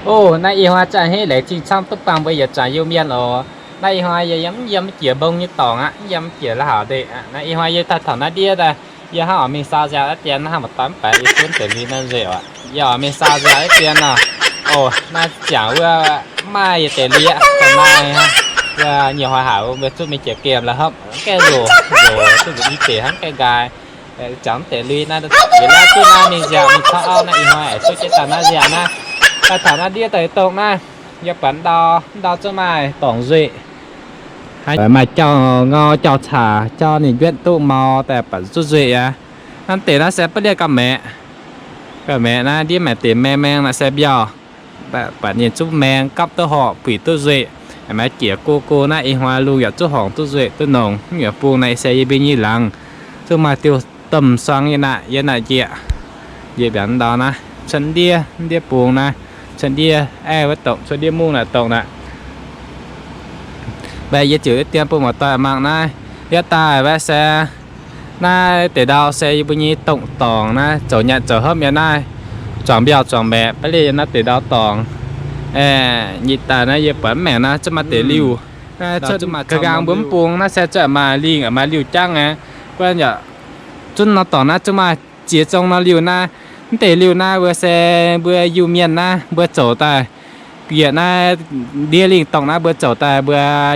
Oc, naaiv ih hnoi za'gengh laengz zingh camv duqv buangh mbuo yietc zuangx Iu-Mienh oc. Naaiv ih hnoi yie yiem, yiem jiex mbong nyei dorngx aqv, yiem jiex la'haux ndeic aqv. Naaiv ih hnoi yie daaih taux naaiv ndiev daaih, yie hnangv oix mingh saau nziaaux deix dien, hnangv maaih dorn mv baac yie zunv deix lui naaiv nzueic oc. Yie oix mingh saau nziaaux deix dien oc. Oc, naaiv ziangx wuov mv maaih yietc deix lui aqv, dongh naaiv wuov nyei hnoi haaix mbuo zunv mingh jiex gemh la'hopv gaengh nzoc, nzoc duqv nzuqc i deix hnangv gaengh nqaai. Ziangx mv deix lui naaiv, yie naaiv duqv naaiv mingh nziaaux mingh caux auv naaiv ih hnoi aengx duqv jienv daaih naaiv nziaaux naaiv. Daaih taux naaiv ndiev daaih dongh naaiv, yie buatc ndau, ndau zungv maaih dorngc nzueic. Maaih jauv ngau jauv caax, jauv ninh njuenv duqv mau daaih buatc zuqc nzueic aqv. Naaiv deix naaiv se ba'lieqv gauh maeqc, gauh maeqc naaiv ndiev maaih deix maeng maeng naaiv se mbiauh. Buatc ninh zuqc maeng gapv duqv horqc, buic duqv nzueic. Maaih jiex go go naaiv ih hnoi lungh yaac zuqc horngc duqv nzueic duqv nongc. Nyuoqc bung naaiv se yie mbuo nyei laangz, zuqc maaih diuh domh suang yie naaic, yie naaic njiec, njiec mbiaauc ndau naaiv, cuotv ndiev, ndiev bung naaiv, cuotv ndiev aeqv, wuov dongh cuotv ndiev mungv naaic dongh naaic. Mbaeqc yie ziouc deix dien bun muoz-doic mangc naaiv, yie daaih mbaeqc se naaiv deix ndau se yie mbuo nyei dongh dorngx naaiv, zoux nyanc zoux hopv yiem naaiv, zuangx mbiauh zuangx maeqc, ba'lieqv yiem naaiv deix ndau dorngx. Nyei daaih naaiv yie buatc mv maengc naaiv zuqc maaih deix liuh, zuqc maaih mbuo mv bung naaiv se zuqc maaih lingh, maaih liuh jangv aqv. Guanh yaac zunv norm dorngx naaiv zuqc maaih ziex zong norm liuh naaiv. Mv deix liuh naaiv mbuo se mbuo Iu-Mienh naaiv mbuo zoux daaih, yietc naaiv ndiev lingh dongh naaiv mbuo zoux daaih mbuo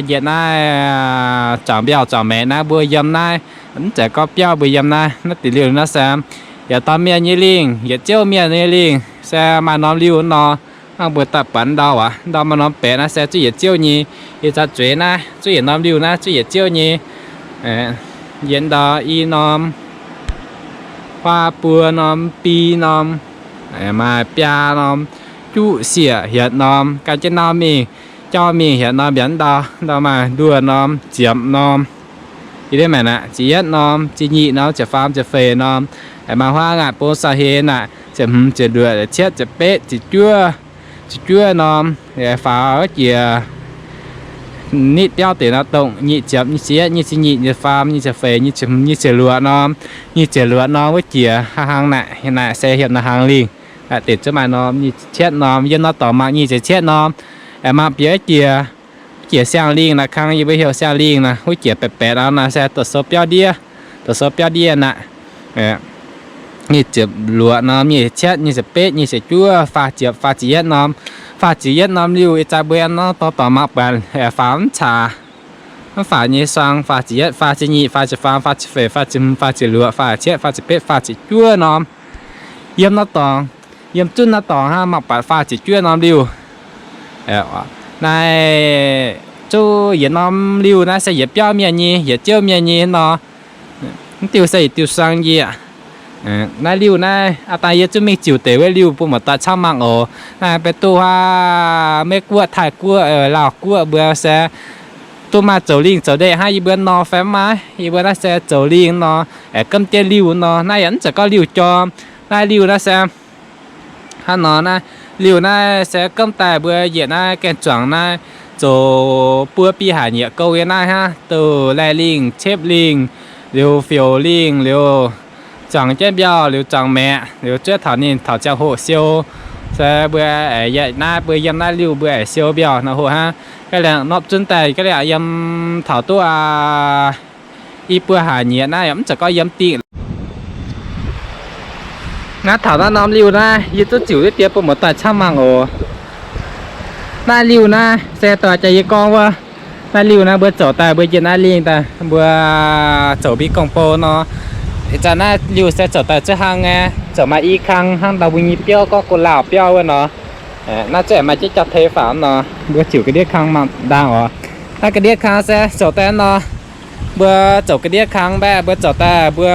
yietc naaiv zuangx mbiauh zuangx maeqc naaiv mbuo yiem naaiv, mv zeiz gorngv biauv mbuo yiem naaiv. Naaiv deix liuh naaiv se yietc dauh mienh nyei lingh, yietc ziouv mienh nyei lingh se maaih norm liuh nor. Hnangv mbuo daaih buatc ndau aqv, ndau maaih norm baeqc naaiv se zuqc yietc ziouv nyei. Ih zanc zueiz naaiv zuqc yietc norm liuh naaiv zuqc yietc ziouv nyei. Yietc ndau i norm, huaa buo norm, bi norm, maaih biaa norm, juqv sieqv hietc norm, gan jienv norm mingh, jauv mingh hietc norm mbiaauc ndau, ndau maaih nduoh norm, ziepc norm. Yie deix maengc aqv, ziepc yietv norm, ziepc nyeic norm, ziepc faam, ziepc feix norm. Maaih huaav ngaatc bung sau heix naaic, ziepc hmz, ziepc luoqc, ziepc cietv, ziepc betv, ziepc juov, ziepc juov norm. Faaux wuov jiex nitv biauv deix nor dongh nyic ziepc, nyic ziepc yietv, nyic ziepc nyeic, nyic ziepc faam, nyic ziepc yietv, nyic ziepc luoqc norm. Nyic ziepc luoqc norm wuov jiex hnangv hang naaic, naaic se hietc norm hlang lingh. Naaic deix zuqc maaih norm nyic ziepc cietv norm. Yiem norm dorngx mangc nyic ziepc cietv norm. Aengx mangc bieqc wuov jiex, wuov jiex siang-lingh naaic, kang yie mbuo heuc siang-lingh naaic, wuov jiex baeqc baeqc norm naaic se doqc sou biauv ndiev, doqc sou biauv ndiev naaic. Nyic ziepc luoqc norm, nyic ziepc cietv, nyic ziepc betv, nyic ziepc juov, faah ziepc, faah ziepc yietv norm. Faah ziepc yietv norm liuh ih zanc mbuo yiem norm dorngx mangc buatc faaux mv caax. Mv faaux nyei suang, faah ziepc yietv, faah ziepc nyeic, faah ziepc faam, faah ziepc feix, faah ziepc hmz, faah ziepc luoqc, faah ziepc cietv, faah ziepc betv, faah ziepc juov norm. Yiem norm dorngx, yiem zunv norm dorngx hnangv mangc buatc faah ziepc juov norm liuh. Naaiv zuqc yietc norm liuh naaiv se yietc biauv mienh nyei, yietc ziouv mienh nyei nor. Mv diuh se yietc diuh suang njiec. Naaiv liuh naaiv aa dangh yie zuqc mingh ziux deix wuov liuh bun muoz-doic camv mangc oc. Naaiv benx duqv huaav Meiv Guoqv, Taiv Guoqv, Laauh Guoqv mbuo se duqv maaih zoux lingh zoux ndeic hnangv yie mbuo nor fai mv maaih. Yie mbuo naaiv se zoux lingh nor, aengx gomv jienv liuh nor. Naaiv yaac mv zeiz gorngv liuh jorm. Naaiv liuh naaiv se hnangv nor naaiv, liuh naaiv se gomv daaih mbuo yietc naaiv gaeng zuangx naaiv zoux buo bi haic nyieqc gouv nyei naaiv hnangv, duqv laih lingh, cepv lingh, liuz fioux lingh, liuz zuangx jienv mbiauh, liuz zuangx maeqc, liuz zuov taux ninh taux ziangh hoc siou. Se mbuo aengx yietc naaiv mbuo yiem naaiv liuh mbuo aengx siou mbiauh nor hoc hnangv. Ga'liangh nopv zunv daaih ga'liangh yiem taux duqv aa i buo haic nyieqc naaiv yaac mv zeiz gorngv yiem dingh. Naaiv taux naaiv norm liuh naaiv yie duqv ziux deix dien bun muoz-doic camv mangc oc. Naaiv liuh naaiv se doix jaax yie gorngv wuov, naaiv liuh naaiv mbuo zoux daaih mbuo yiem naaiv lingh daaih mbuo zoux mbi gong-bou nor. Ih zanc naaiv liuh se zoux daaih zuqc hlang nyei, zoux maaih i kang hnangv ndau mbuo nyei biauv gorngv go laauh biauv wuov nor. Naaiv zungv maaih jienv jauv-tei faaux nor, mbuo ziux ga'ndiev kang mangc ndaangc oc. Naaiv ga'ndiev kang se zoux daaih nor, mbuo zoux ga'ndiev kang mbaeqv mbuo zoux daaih mbuo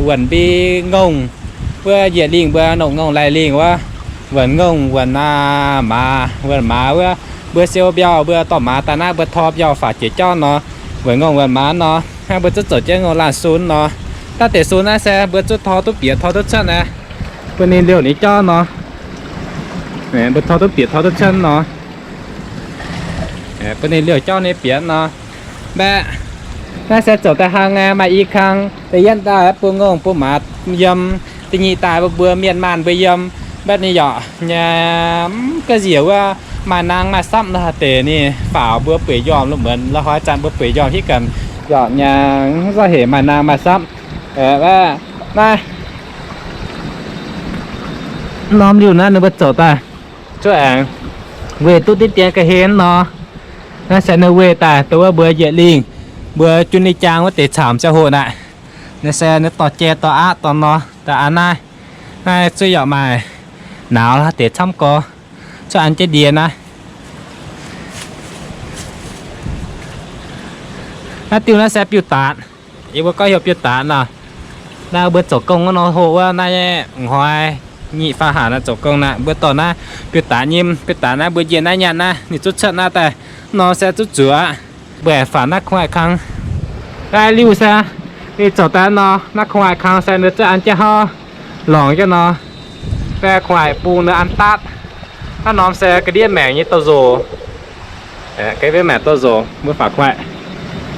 wuonc mbi ngongh, mbuo yietc lingh mbuo nongh ngongh laih lingh wuov, wuonc ngongh wuonc aa maaz, wuonc maaz wuov, mbuo siou mbiauh mbuo dorh maaz daaih naaiv mbuo tor mbiauh faaux jiex jauv nor, wuonc ngongh wuonc maaz nor, hnangv mbuo zuqc zoux jienv ngongh laanh sun nor. Daaih deix sun naaiv se mbuo zuqc tor duqv bieqc tor duqv cuotv naaiv, bun ninh liouh ninh jauv nor. Mbuo tor duqv bieqc tor duqv cuotv nor, bun ninh liouh jauv ninh bieqc nor. Mbaeqv naaiv se zoux daaih hlang nyei, maaih i kang, da'yietv daaih bun ngongh bun maaz yiem, da'nyeic daaih mbuo mienh maanh mbuo yiem, Mv baac ninh yaac nyei mv ga'nziex wuov maaih naang maaih sapv nor, haaix deix ninh faaux mbuo bueix njormh, lungh muonz la'hoi zanc mbuo bueix njormh hitv gaax, yaac nyei mv zauh hec maaih naang maaih sapv. Naaiv norm liuh naaiv ninh mbuo zoux daaih zuov aengx weih duqv diqv dien ga'hlen nor. Naaiv se ninh weih daaih dongh wuov mbuo yietc lingh, mbuo jun ni jaang wuov deix camv ziangh hoc naaic. Naaiv se ninh dorh jai dorh aqv dorh nor daaih aqv naaiv. Naaiv zuov yaac maaih nauz deix camv gorx, zuov an jienv ndie naaiv. Naaiv diuh naaiv se biuv daatc. Yie mbuo gorngv heuc biuv daatc nor. Naaiv mbuo zoux gong wuov nor hoqc wuov naaiv hnoi nyic faam hanc naaiv zoux gong naaiv, mbuo dorh naaiv biuv daatc nyim, biuv daatc naaiv mbuo njiec naaiv nyaanh naaiv, ninh zuqc cuotv naaiv daaih nor se zuqc zuoqc aqv. Mbuo faaux naaiv kungx-aaic kang. Naaiv liuh se ninh zoux daaih nor, naaiv kungx-aaic kang se ninh zuqc an jienv hauv lorngx jienv nor. Naaiv kungx-aaic bung ninh an daatv. Naaiv norm se ga'ndiev maengc nyei douz-nzoc. Ga'ndiev maengc douz-nzoc mbuo faaux kungx-aaic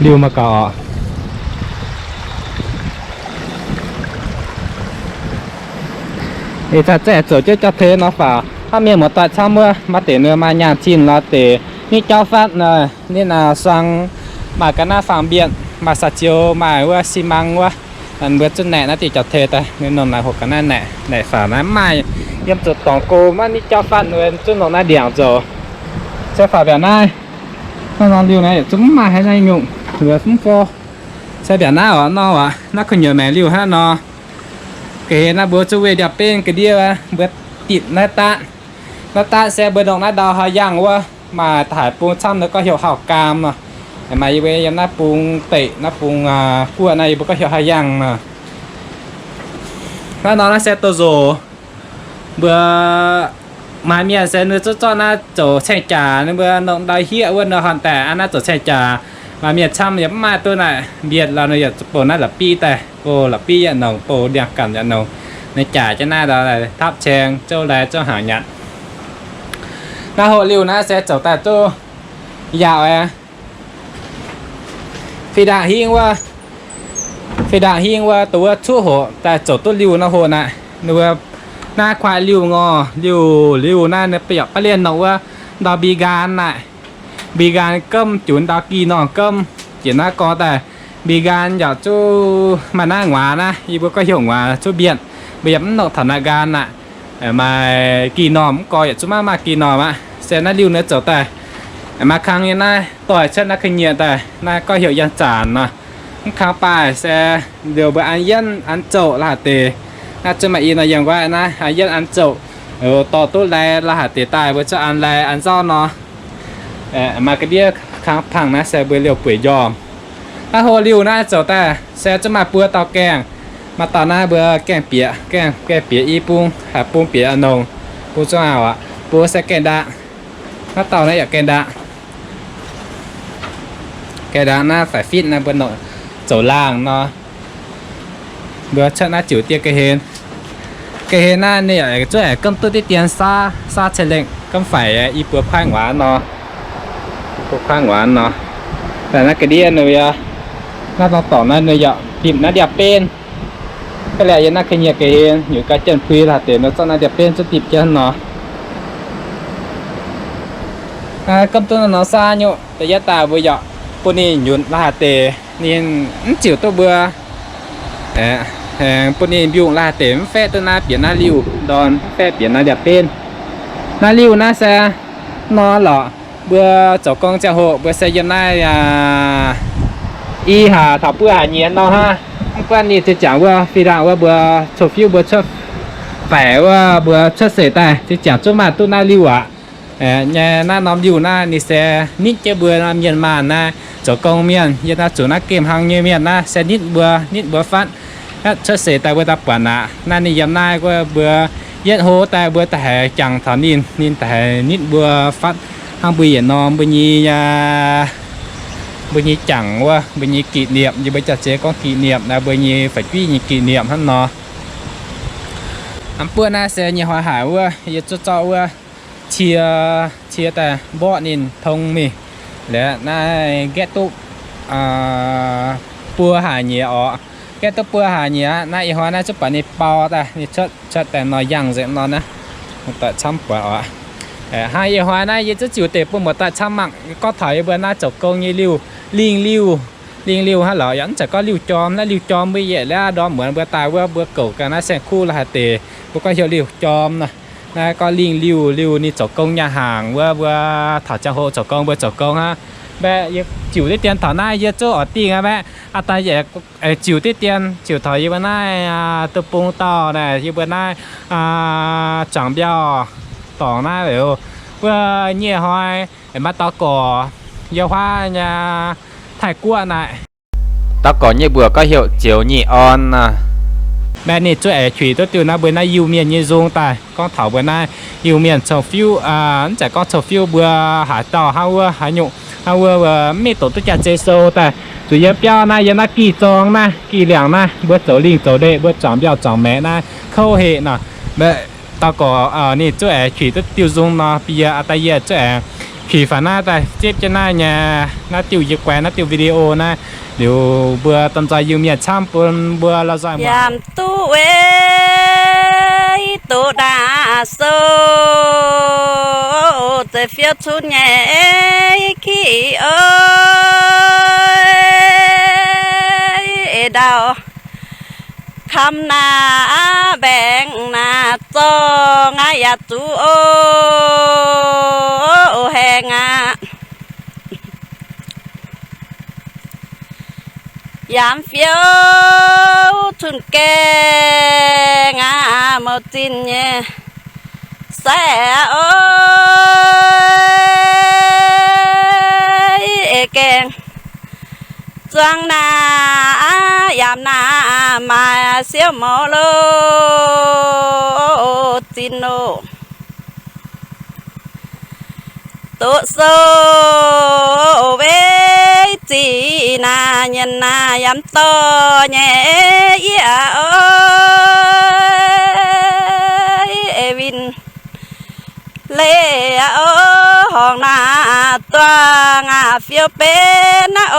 liuh mangc gaax oc. Ih zanc zungv zoux jienv jauv-tei nor faaux, hnangv mienh muoz-doic camv wuov, maaih deix ninh maaih nyaanh zinh lorz deix nitv jauv fatv nor, ninh suang maaih ga'naaiv faang-mbienv, maaih saa-ziou, maaih wuov xi măng wuov. Mbuo zuqc naeqc naaiv diuh jauv-tei daaih, ninh nongh naaic hoc ga'naaiv naeqc, naeqc faaux naaiv maaih yiem zuqc dorngx go maiv nitv jauv fatv, ninh zuqc nongh naaiv ndiangx zoux. Se faaux mbiaauc naaiv, norm liuh naaiv yietc zungv mv maaih haaix nyungc, mv fo. Se mbiaauc naaiv oc, nor oc, naaiv kuh nyuoz maengc liuh hnangv nor. Ga'hlen naaiv mbuo zuqc weih ndiangx-benv ga'ndiev, mbuo dipc naaiv daatv. Naaiv daatv se mbuo nongh naaiv ndau haaix yangh wuov, maaih da'haiz bung camv nor gorngv heuc hauh gaam nor. Maaih yie mbuo yiem naaiv bung deic, naaiv bung guoqv naaiv yie mbuo gorngv heuc haaix yangh nor. Naaiv nor naaiv se douz-nzoc. Mbuo maaih mienh se ninh zuqc zorqv naaiv zoux caeng jaax, ninh mbuo nongh ndau hieqv wuov nor horn daaih aqv, naaiv zoux caeng jaax. Maaih mienh camv yaac mv maaih duqv naaic mbienv lorz, ninh yaac bouh naaiv la'biqv daaih, bouh la'biqv yaac nongc, bouh ndiangx-gamc yaac nongc. Ninh jaax jienv naaiv ndau daaih tapv caeng zouv lai zouv hnaangx nyanc. Naaiv hoqc liuh naaiv se zoux daaih duqv yaauc aqv. Fih ndaangc hingv wuov, fih ndaangc hingv wuov dongh wuov cuqv hoqc daaih zoux duqv liuh nor hoqc naaic, ninh mbuo naaiv kuaaiv liuh ngorc, liuh, liuh naaiv ninh yaac baav lienh nongc wuov ndau mbi nqaan naaic. Mbi nqaan gomv, junc ndau gi normh gomv, jiex naaiv gorngv daaih mbi nqaan yaac zuqc maaih naaiv nguaaz naaiv, yie mbuo gorngv heuc nguaaz zuqv mbienv, mbuo yaac mv nongc taux naaiv nqaan aqv. Maaih gi normh mv gorx yaac zuqc maiv maaih gi normh aqv. Se naaiv liuh naaiv zoux daaih, maaih kang nyei naaiv doix cuotv naaiv ka'nyiec daaih, naaiv gorngv heuc yangh zaanc nor. Mv kang baaih se liouh mbuo an yienv an zouc la'haaix deix. Naaiv zuqc maaih i nor yangh nqaaiv naaiv an yienv an zouc, dorh duqv lai la'haaix deix daaih mbuo zuqc an lai an nzauv nor. Maaih ga'ndiev kang pangh naaiv se mbuo liouh bueix njormh. Naaiv hoqc liuh naaiv zoux daaih se zuqc maaih buo dauh gaengh. Maaih dauh naaiv mbuo gaengh bieqc, gaengh, gaengh bieqc i bung, haaix bung bieqc nongc, bung zungv auv aqv. Bung se gaengh ndaqv. Naaiv dauh naaiv yaac gaengh ndaqv. Gaengh ndaqv naaiv faix fitv naaiv mbuo nongc zoux laangh nor. Mbuo cuotv naaiv ziouc dieh ga'hlen. Ga'hlen naaiv ninh yaac zuqv aengx gomv duqv diqv dien saav, saav cei lengh gomv faix i buo kuaaiv nguaaz nor. I buo kuaaiv nguaaz nor. Daaih naaiv ga'ndiev ninh yaac, naaiv dorngx naaiv ninh yaac dipc naaiv ndiangx-benv. Ga'lorqc yiem naaiv ga'nyiec ga'hlen nyutc ga'jien puix la'haaix deix nor zorqv naaiv ndiangx-benv zuqv dipc jienv nor. Gomv duqv nor saav nyungc da'yietv daaih mbuo yaac bun ninh nyunc la'haaix deix ninh mv ziouc duqv mbuo, aengx bun ninh mbiungc la'haaix deix mv faeqv duqv naaiv bieqc naaiv liuh ndorn, mv faeqv bieqc naaiv ndiangx-benv. Naaiv liuh naaiv se nor lorqc, mbuo zoux gong ziangh hoc mbuo se yiem naaiv i haac taux buo haac nyiex nor hnangv. Mv gunv ninh zinh jangx wuov fih ndaangc wuov mbuo cou-fiuv mbuo cuotv faix wuov mbuo cuotv seix daaih zinh jangx zungv maaih duqv naaiv liuh aqv. Nyei naaiv norm liuh naaiv ninh se nitv jienv mbuo mienh maanh naaiv zoux gong mienh, yiem naaiv zuqc naaiv gemh hlang nyei mienh naaiv se nitv mbuo, nitv mbuo fatv. Cuotv seix daaih mbuo daaih buatc aqv. Naaiv ninh yiem naaiv wuov mbuo yietv hlo daaih mbuo daaih haiz jangx taux ninh, ninh daaih haiz nitv mbuo fatv hnangv mbuo yietc norm mbuo nyei, mbuo nyei jangx wuov, mbuo nyei kỷ niệm, yie mbuo jaax-zeiz gorngv kỷ niệm naaiv, mbuo nyei faix-juiv nyei kỷ niệm hnangv nor. Mv buoqv naaiv se nyei hnoi haic wuov, yie zuqv zorqv wuov cie, cie daaih mborqv ninh tong mingh. Liuz naaiv gaeqv duqv buo haac nyiex oc. Gaeqv duqv buo haac nyiex aqv. Naaiv ih hnoi naaiv zuqc buatc ninh bau daaih, ninh cuotv, cuotv daaih nor yangh nzengc nor naaiv. Daaih camv buatc oc. Hnangv ih hnoi naaiv yie zungv ziux deix bun muoz-doic camv mangc. Gorngv taux yie mbuo naaiv zoux gong nyei liuh, lingh liuh, lingh liuh hnangv lorqc, yaac mv zeiz gorngv liuh jorm. Naaiv liuh jorm mbuo yietc liaav ndorm muonz mbuo daaih wuov mbuo gouc ganh naaiv saeng-kuv la'haaix deix mbuo gorngv heuc liuh jorm nor. Naaiv gorngv lingh liuh, liuh ninh zoux gong nyaah hnaangx wuov, mbuo taux ziangh hoc zoux gong mbuo zoux gong hnangv. Mbaeqc yie ziux diqv dien taux naaiv yie zungv oix dingh aqv mbaeqc. Aa daaih yie ziux diqv dien ziux taux yie mbuo naaiv duqv bung dauh naaic, yie mbuo naaiv Zuangx Mbiauh dorngx naaiv wuov nyieh hnoi, maaih dauh gorx yiem huaav nyei Taiv-Guoqv naaic. Dauh gorx nyei mbuox gorngv heuc Zioux Nyeic Orn nor. Mbaeqc ninh zungv aengx qiex duqv diuh naaiv mbuo naaiv Iu-Mienh nyei nzung daaih. Gorngv taux mbuo naaiv Iu-Mienh cong-fiuv, mv zeiz gorngv cong-fiuv, mbuo haaix dauh hnangv wuov haaix nyungc hnangv wuov, mv mingh doqc duqv jaax-zei sou daaih. Zuqc yiem biauv naaiv, yiem naaiv Gih Zorng naaiv, Gih Liangc naaiv, mbuo zoux lingh zoux ndeic, mbuo Zuangx Mbiauh Zuangx Maeqc naaiv kouv hec nor. Dauh gorx ninh zungv aengx qiex duqv diuh nzung nor, bun yie, aa daaih yie zungv aengx qiex faaux naaiv daaih zipv jienv naaiv nyei, naaiv diuh yie guaix naaiv diuh video naaiv liuz, mbuo dorh nzoih Iu-Mienh camv bun mbuo la'nzoih muangx. Yaac duqv weic doqc naaiv sou, zeiz fiou cunv nyei kiv oc. Ndau kamv naaiv mbaengx naaiv zorng aqv, yaac zuqc oc haengh aqv. Yaac fiou cunv gaengh aqv, mouc zinh nyei saeqv oc. Ei gaengh zuangx naaiv yaac naaiv maaih siouv mouc loz zinh oc. Doqc sou weic ziqc naaiv nyienx naaiv yaac dorh nyei yie oc. Ei winh leiz oc, horngc naaiv duangh aqv, fiou benx naaiv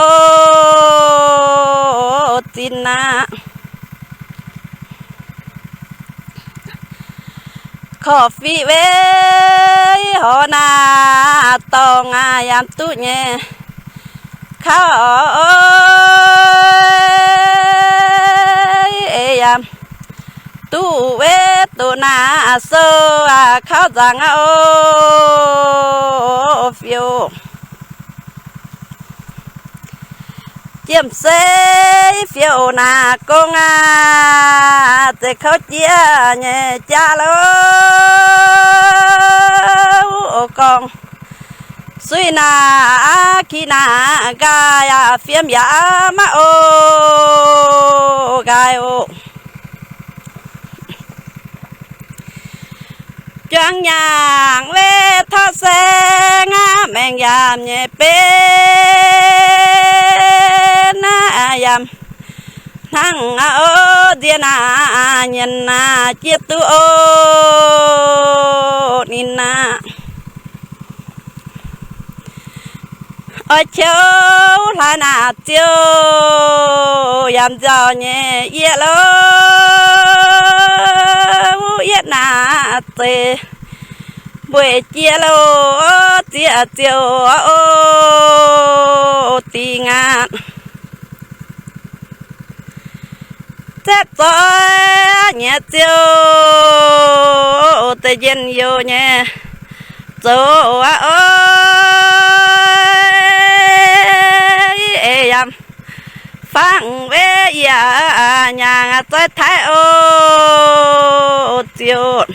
oc zinh aqv. Korv-fiqv weic horngc naaiv dorngx aqv, yaac duqv nyei kauv oc. Ei yaac duqv weic doqc naaiv sou aqv, kauv nzangc aqv oc fiou. Jiem sei fiou naaiv gong aqv, zeiz kouv jiex nyei jaax loh oc gorngv. Suiv naaiv ki naaiv nqaai aqv, fiem yaac maiv oc nqaai oc. Juangc nyaangc weic taux saeng aqv, maengx yaac nyei benx aqv, yaac hnangv aqv oc, nziex naaiv nyienx naaiv jiex duqv oc ninh aqv. Oix qiemx hlaax naaiv ziouc yaac nziaauc nyei yie loh, yietv naaiv zeiz mbueiz jiex loh, zieqv ziouc oc dingh aqv. Zaeqv zoih nyei ziouc deix njien-youh nyei zoux aqv oc. Ei yaac fangx weic yie nyaangc zoih taaih oc ziouc.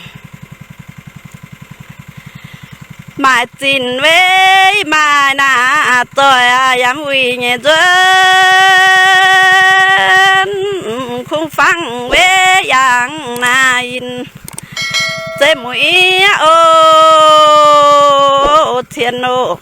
Maaih zinh weic maaih naaiv zoih aqv, yaac wuic nyei nzuonx kungx fangx weic yangh naaiv yinh. Zeiv muic oc cien oc.